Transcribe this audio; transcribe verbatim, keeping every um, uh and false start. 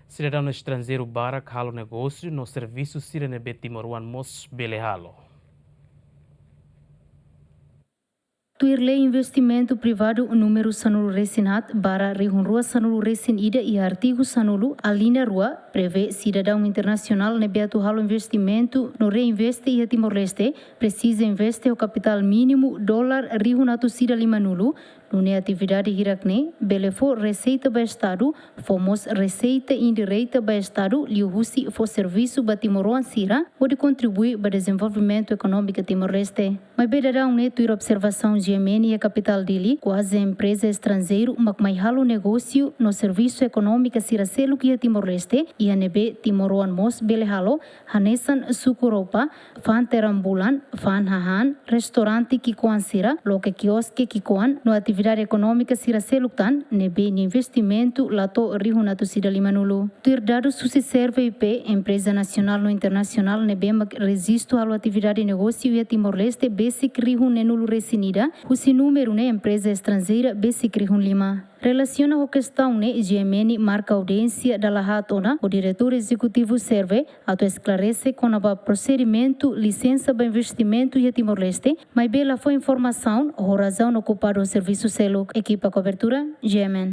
Sidadaun estranjeiru barak halo negósiu no servisu sira ne'ebé timoroan mós bele halo. Tuir lei investimentu privadu númeru sanulu-resin-haat barra rihun rua sanulu-resin-ida iha artigu sanulu, alínea rua, prevee sidadaun internasionál ne'ebé atu halo investimentu no reinveste iha Timor-Leste, presiza investe ho kapitál mínimu dolar rihun atus ida limanulu, nune'e atividade hirak-ne'e bele fó reseita ba Estadu, fó mós reseita indireita ba Estadu liuhusi fó servisu ba timoroan sira, hodi kontribui ba dezenvolvimentu ekonómiku Timor-Leste. Maibé daudaun ne'e, tuir observasaun G M N iha kapitál Dili, kuaze empreza estranjeiru mak mai halo negósiu no servisu ekonómiku sira seluk iha Timor-Leste, iha ne'ebé timoroan mós bele halo, hanesan suku roupa, fa'an teran-bulan, fa'an hahán, restaurante ki'ikoan sira, loke kioske ki'ikoan, no atividade ekonómiku sira seluk tan, ne'ebé nia investimentu la to'o rihun atus ida limanulu. Tuir dadus husi Serve I P, empreza nasionál no internasionál ne'ebé mak rejistu halo atividade negósiu iha Timor-Leste besik rihun neenulu-resin-ida, husi númeru ne'e empreza estranjeira besik rihun lima. Relasiona ho kestaun ne'e, G M N marka audiénsia dala haat ona ho diretór ezekutivu Serve, atu esklarese kona-ba prosedimentu lisensa ba investimentu iha Timor-Leste, maibé la fó informasaun ho razaun okupadu ho servisu seluk. Ekipa kobertura, G M N.